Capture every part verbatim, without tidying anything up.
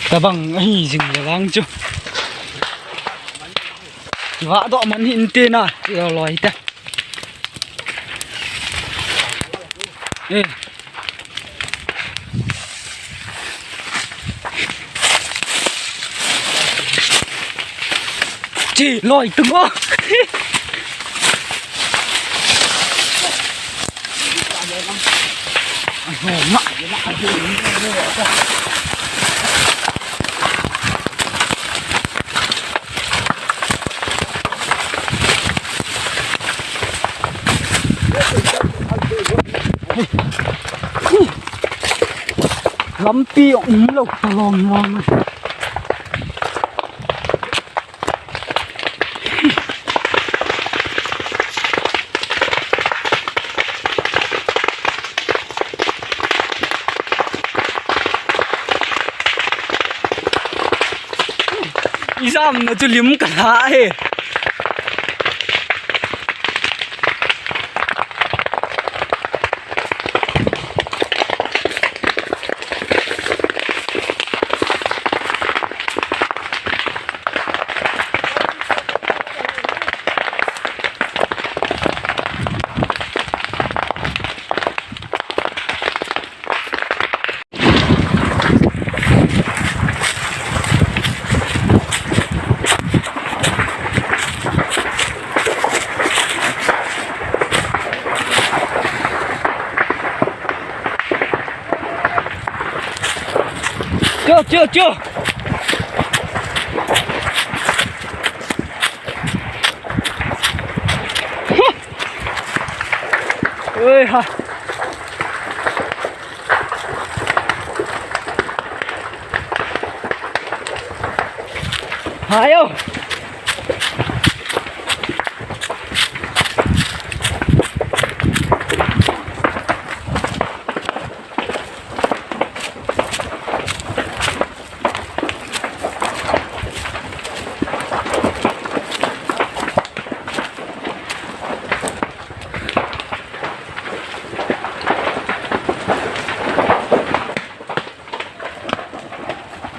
Tabang ahi jing le vang chu. Kiva doh man hi inte na, ti lo loi ta. Eh. Chi loi tung o. Lampi ong um lou, ta lom lom. Ijam na chu lim ka la e. Chu, chu, chu. Ui ha. Hai o.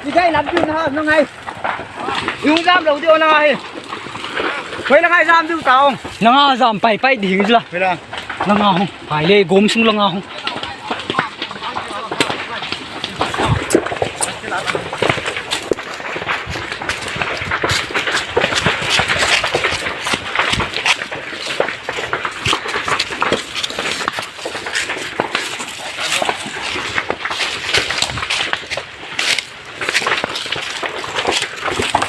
Ni kai lam diu na ha, na ngai. Yung jam lou diu na ngai. Koi na ngai jam diu ta ong. Na nga jam pai pai ding jula. Koi na. Na nga hong. Pai le gom sung la nga hong.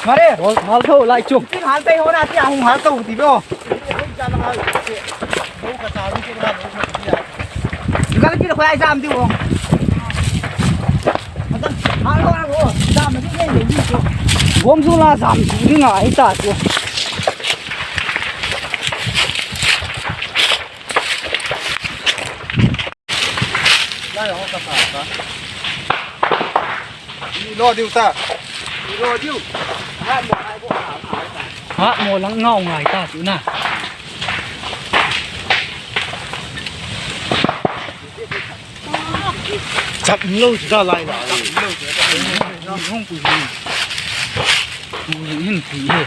Mare. Hal, hal tho lai chung. Tin hal tei ho na ti a hung hal tho ti bo. Ka ti ko ai jam ti bo. Hal ho ho. Jam ni ni ni ko. Gom su la jam su ni nga ai ta ko. Lai ho ka sa ta. Ni lo diu ta. Ni lo diu. Ha mo ai bo ha. Ha mo lang ngau ngai ta tu na. Chap lo chu da lai la. Hung ku hin. Ku hin hin pi he.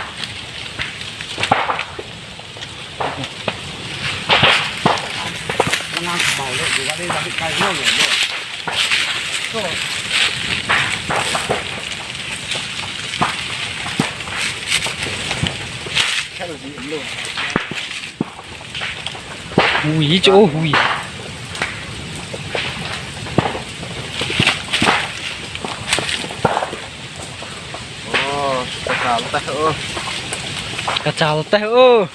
Hui chu hui. Oh, ka chal ta oh. Ka chal ta oh.